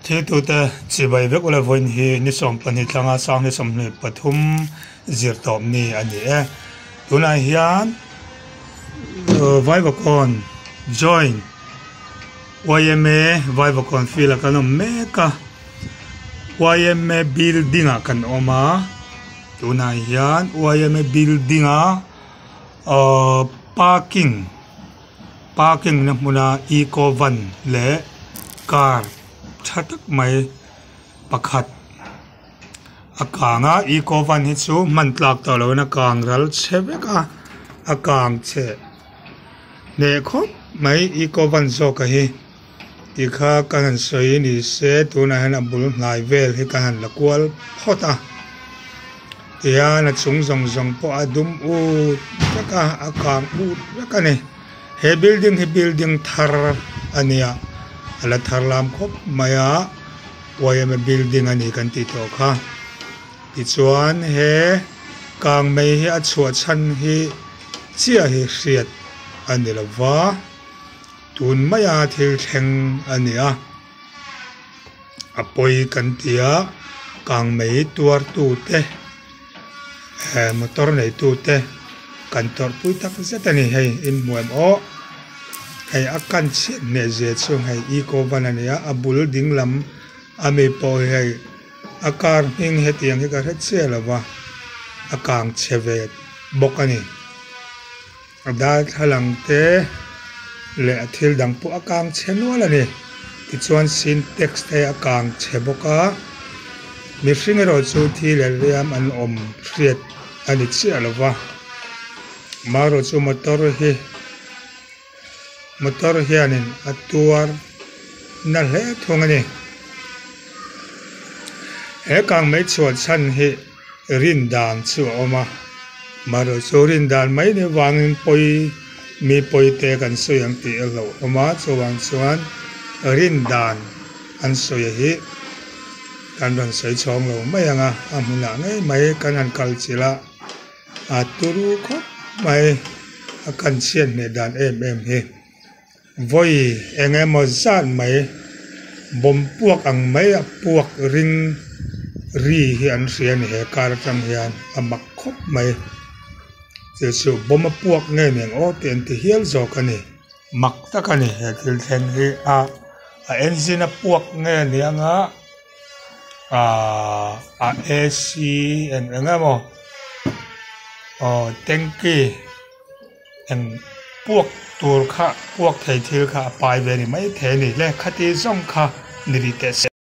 Thiltute chibai vek ula vawiin hi ni 12 thlanga sang ni 23 zir tawp ni a ni e. Tunah hian Vaivakawn joint yma Vaivakawn field ah kan awm mek a yma building ah kan awm a tunah hian yma building a ahh parking parking na hmuna eco van leh car tha tak mai pakhat a kang a eco van hi chu hman tlak tawh loh in a kang ral chhe vek a a kang chhe hneh khawp mai eco van zawk a hi tikha ka han sawi ni se tunah hian a bul hnai vel hi ka han la kual phawt a tihian a chung zawng zawng pawh a dum ut vek a a kang ut vek a ni he building hi building thar a ni a a la thar lam khawp mai a yma building a ni kan tih tawh kha tichuan he kang mai hi a chhuah chhan hi chiah hi hriat a ni lo va tun maia thil thleng a ni a a pawi kan ti a kang mai tuar tu te eh motor nei tu te kan tawrh pui tak zet a ni hei in hmu em aw hei a kan chhiat hneh zia chu hei eco van a ni a a bul ding lam ami pawh hi hei a car hming hetiang hi ka hre chiah lo va a kang chhe ve bawk a ni a darthlalang te leh a thil dang pawh a kang chhe nual a ni tichuan sintex te a kang chhe bawk a mihring erawh chu thi leh hliam an awm hriat a ni chiah lo va marawh chu motor hi motor hianin a tuar na hle thung a ni he kang mai chhuah chhan hi rin dan chu a awm a marawh chu rin dan mai ni vangin pawi mi pawi te kan sawi ang tih a hlauh awm a chuvang chuan rin dan an sawi hi kan rawn sawi chhawng lo mai ang a a hmunah ngei mai kan han kal chilh a a turu khawp mai a kan chhiat hmeh dan em em hi vawi eng emaw zat mai bawm puak ang mai a puak ring ri hi an hria a ni he car atang hian a mak khawp mai chu chu bawm a puak nge niang aw tih an ti hial zawk a ni. Mak tak a ni he thil thleng hi a a engine a puak nge niang a ahh a ac eng eng emaw aw tanky eng puak tur kha puak thei thil kha a pai ve a ni maithei a ni le khati zawng kha ni rih teh se.